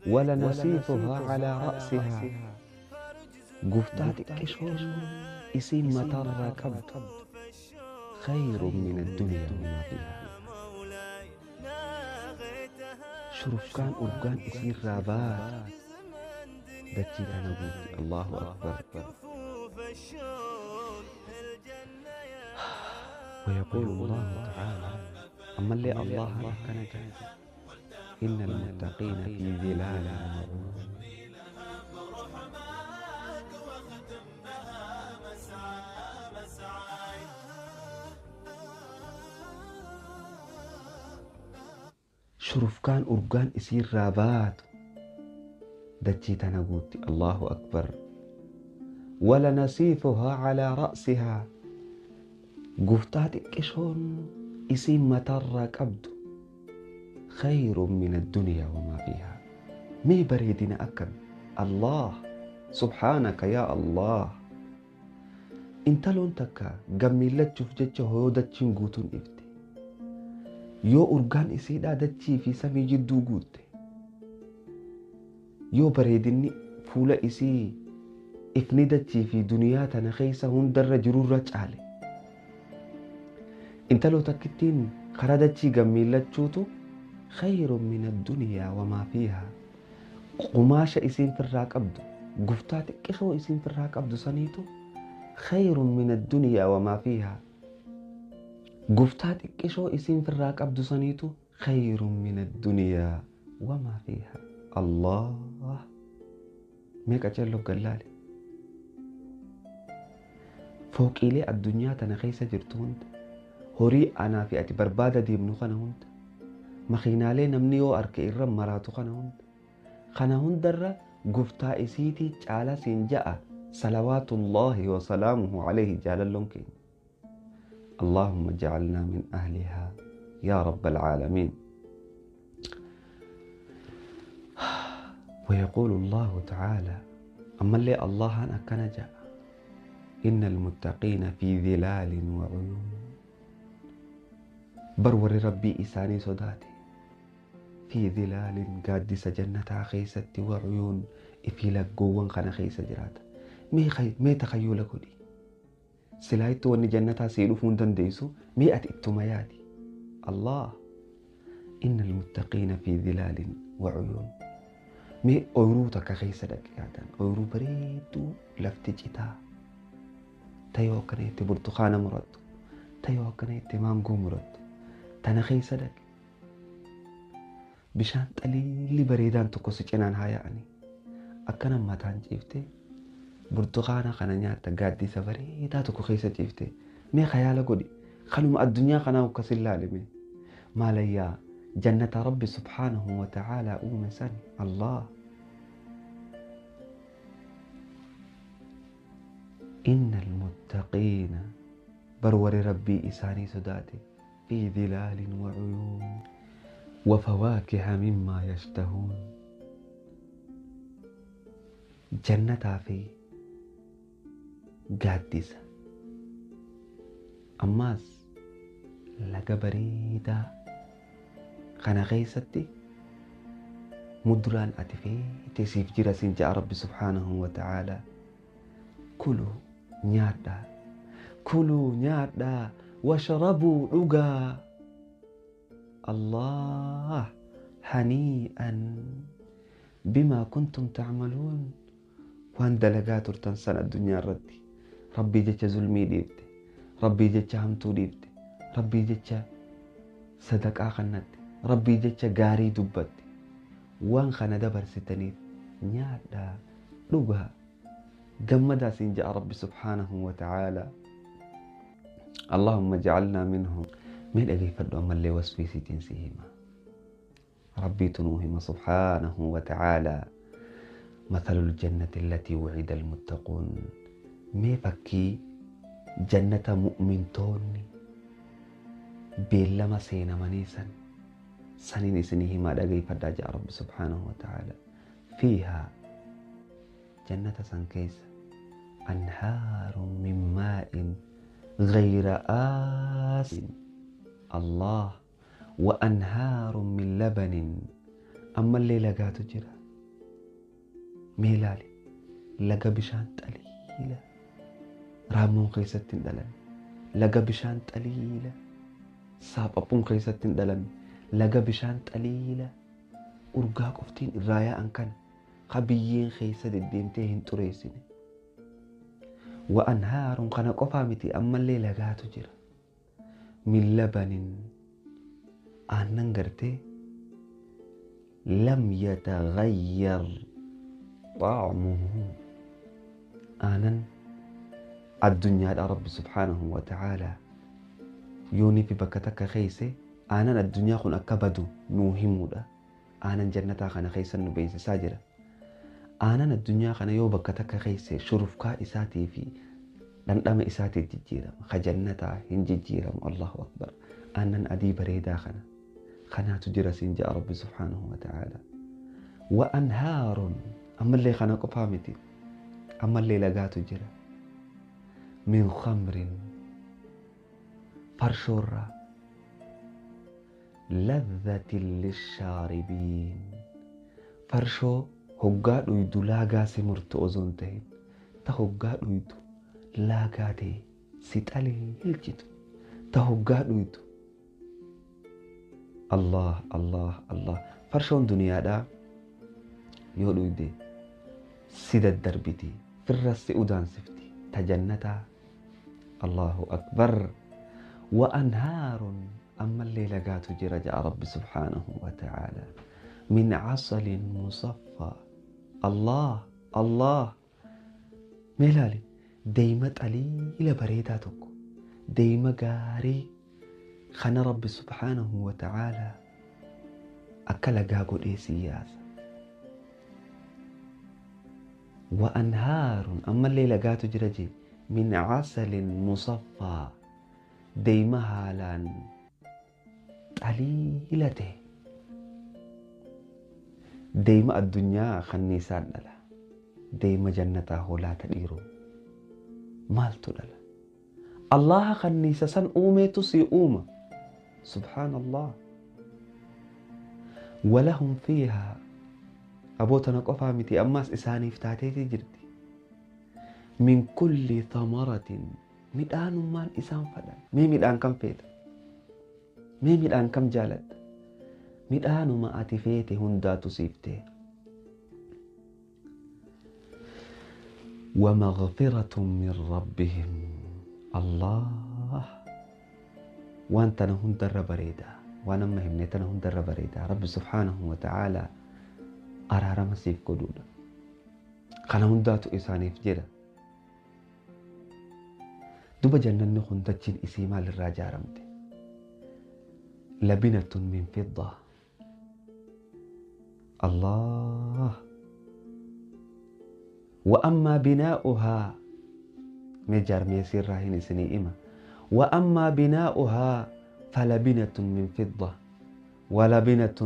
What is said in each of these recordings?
ولنصيفها على رأسها قفتات كشور إسيم مطر كبد خير من الدنيا وما فيها. شرف كان أرجان إسير رابات دتي تنبوت. الله أكبر. ويقول الله تعالى أما اللي الله كان إن المتقين في ظلال وعيون. شرف كان أرجان إسير رابات دتي تنبوت. الله أكبر. ولنسيفها على رأسها قفتات كشون إسيم مطر كبد خير من الدنيا وما فيها. مي بريدنا أكم الله سبحانك يا الله. انت لون تكا قميلت شوف جتش هو دتشين قوتون إفتي يو أرغان إسيدا دتشي في سمي جدو قوت يو بريدني فولا إسي إفني دتشي في دنياتنا خيسة هون در جرور رجعلي. انت لو تكتين خردتشي قميلت شوتو خير من الدنيا وما فيها. قماشة إسين في الراك أبدو قفتات كشو إسين في الراك أبدو سنيتو خير من الدنيا وما فيها. قفتات كشو إسين في الراك أبدو سنيتو خير من الدنيا وما فيها. الله ميك أجلو قلالي فوق إلي الدنيا تنخيسة جرتوند هوري أنا في أتي بربادة دي منو هند مخينالي نمني يو أركي إرم مراتو خنا هند خنا هند در قفتا إسيتي جالا سنجاء صلوات الله وسلامه عليه جال اللونكين. اللهم اجعلنا من أهلها يا رب العالمين. ويقول الله تعالى أما اللي الله أنا كان جاء إن المتقين في ظلال وعيون. برور ربي إساني صداتي في ظلال قادسة جنة خيستي وعيون إفي لقوان خنا خيسة جراتا مي تخيلك دي سلايتو وني جنة سيلو فندن ديسو مي أتئتمياتي. الله إن المتقين في ظلال وعيون. مي أوروتك خيسة دكياتان أورو بريدو لفتجتا تيو كنيتي برتقانة مرد تيو كنيتي مانجو مرد تنخي صدق بشان تقليلي بريدان تقصي جنان هاي يعني أكنا ما تانجيفتي برتقانة خنا نياتا قادي سفريدا تقصي جيفتي مي خيالة قولي خلو ما الدنيا خنا وكسل لالمي ما ليا جنة ربي سبحانه وتعالى أوم سن. الله إن المتقين برور ربي إساني سداتي في ظلال وعيون وفواكه مما يشتهون. جنة في قادسة أماس لقبريدة خنا غيستي مدران أتفي تسيف جرسين جاء ربي سبحانه وتعالى. كلوا نيادا كلوا نيادا واشربوا عقا. الله هنيئا بما كنتم تعملون. وان دلقات تنسان الدنيا ردي ربي جتش ظلمي ديبتي ربي جتش همتو ديبتي ربي جتش صدقاء خنت ربي جتش غاري دبتي وان خنا دبر ستنيف نيادا لغا جمدا سنجاء ربي سبحانه وتعالى. اللهم اجعلنا منهم. من أجي فردو أما اللي وصفي ستين سيهما ربي تنوهما سبحانه وتعالى. مثل الجنة التي وعد المتقون. مي فكي جنة مؤمن توني بيلما سينا منيسا سنين إسنهما دقي فرداجاء رب سبحانه وتعالى. فيها جنة سنكيس أنهار من ماء غير آس. الله وأنهار من لبن Ammallee lagaatu jira. Mee ilaali, laga bishaan xaliila raammoon keessatti hin dhalanne, laga bishaan xaliila saaphaphun keessatti hin dhalanne, laga bishaan xaliila urgaa qoftiin irraa yaa'an kana ka biyyeen keessa deddeemtee hin xureessine. Wa anhaarun kana qofaa miti, ammallee lagaatu jira. Min labanin, aannan gartee lam yataghayyar طعمه, aanan addunyaadha. Rabbi subhaanahu wa ta'aalaa yoonii fi bakka takka keesse aanan addunyaa kun akka badu nuu himuudha. Aanan jannataa kana keessa nu beeksisaa jira. Aanan addunyaa kana yoo bakka takka keesse shurufkaa isaatii fi dhandhama isaatiif jijjiirama. Ka jannataa hin jijjiiramu. Allahu akbar. Aannan adii bareedaa kana kanaatu jira siin ja'a Rabbi subhaanahu wa ta'aalaa. Wa anhaarun, ammallee kana qofaa miti, ammallee lagaatu jira. Min khamrin, farshoorraa, ladhatin lishaaribiin, farshoo hoggaa dhuydu laagaa si murtu osoo hin ta'in, ta hoggaa dhuydu laagaa ta'e si xaleelchitu, ta hoggaa dhuydu Allah Allah Allah. Farshoon duniyaadhaa yoo dhuyde si daddarbiti, firras si udaansifti. Ta jannataa, Allahu akbar. Wa anhaarun, ammallee lagaatu jira ja'a Rabbi subhaanahu wa ta'ala. Min casalin musaffaa. Allah Allah. Mee ilaali, deeyma xaliila bareedaa tokko, deeyma gaarii kana Rabbi subhaanahu wa ta'ala akka lagaa godhee si yaasa. Wa anhaarun, ammallee lagaatu jira jee, min casalin musaffaa, deeyma haalaan xaliila ta'e. Deeyma addunyaa kanniisaan dhala. Deeyma jannataa hoolaata dhiiroo maaltu dhala? Allaha kanniisa san uumeetu si uuma. Subhaan Allah. Walahum fiihaa, aboo tana qofaa miti, ammaas isaaniif taateeti jirti. Min kulli thamaratin, midhaanummaan isaan fadhan. Mee midhaan kam feeta? Mee midhaan kam jaalatta? Midhaanuma ati feete hundaatu siif ta'e. ومغفرة من ربهم. الله. waan tana hundarra bareeda, waan amma himne tana hundarra bareeda, Rabbi subhaanahu wa ta'aalaa araarama siif godhuudha. Kana hundaatu isaaniif jedha. Duba jannanni kun dachiin isii maalirraa ijaaramte? Labinatun min fidda. Allah. وأما بناؤها، mee jaarmee sirraa hin isinii hima. وأما بناؤها فلبنة من فضة ولبنة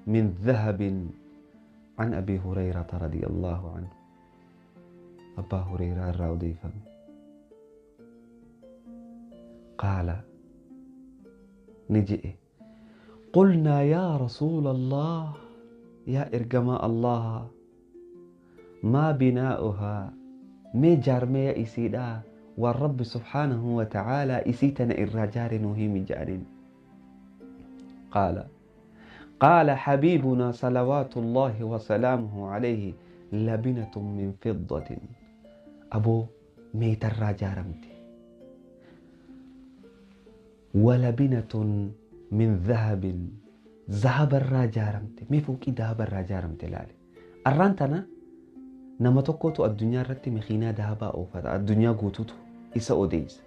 من ذهب. عن أبي هريرة رضي الله عنه، أبا هريرة الراودي فم، قال نجئ: قلنا يا رسول الله، يا إرجماء الله، ما بناؤها؟ mee jaarmee isiidha waan Rabbi subhaanahu wa ta'aalaa isii tana irraa jaare nuu himi jedhaniin. قال حبيبنا صلوات الله وسلامه عليه: لبنة من فضة، أبو meetarraa jaaramte، ولبنة من ذهب، zahabarraa jaaramte. Mee fooqii dahabarraa jaaramte laale. Arraan tana nama tokkotu addunyaa irratti makiinaa dahabaa oofata, addunyaa guutuutu isa odeessa.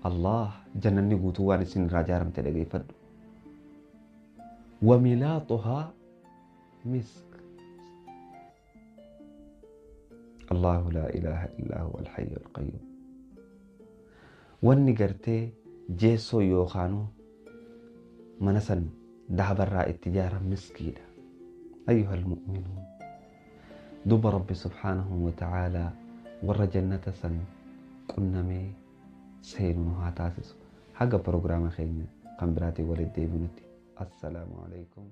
Allah. Jannanni guutuu waan isin irraa jaaramte dhageeffadhu. وملاطها مسك. الله لا إله إلا هو الحي القيوم. Wanni gartee jeessoo yookaanuu mana san dahabarraa itti ijaaran miskiidha. أيها المؤمنون، duba Rabbi subhaanahu wa ta'aalaa warra jannata san qunnamee seenu nu haa taasisu. Haga prograama keenya kan biraatiin walitti deebinutti, assalaamu alaikum.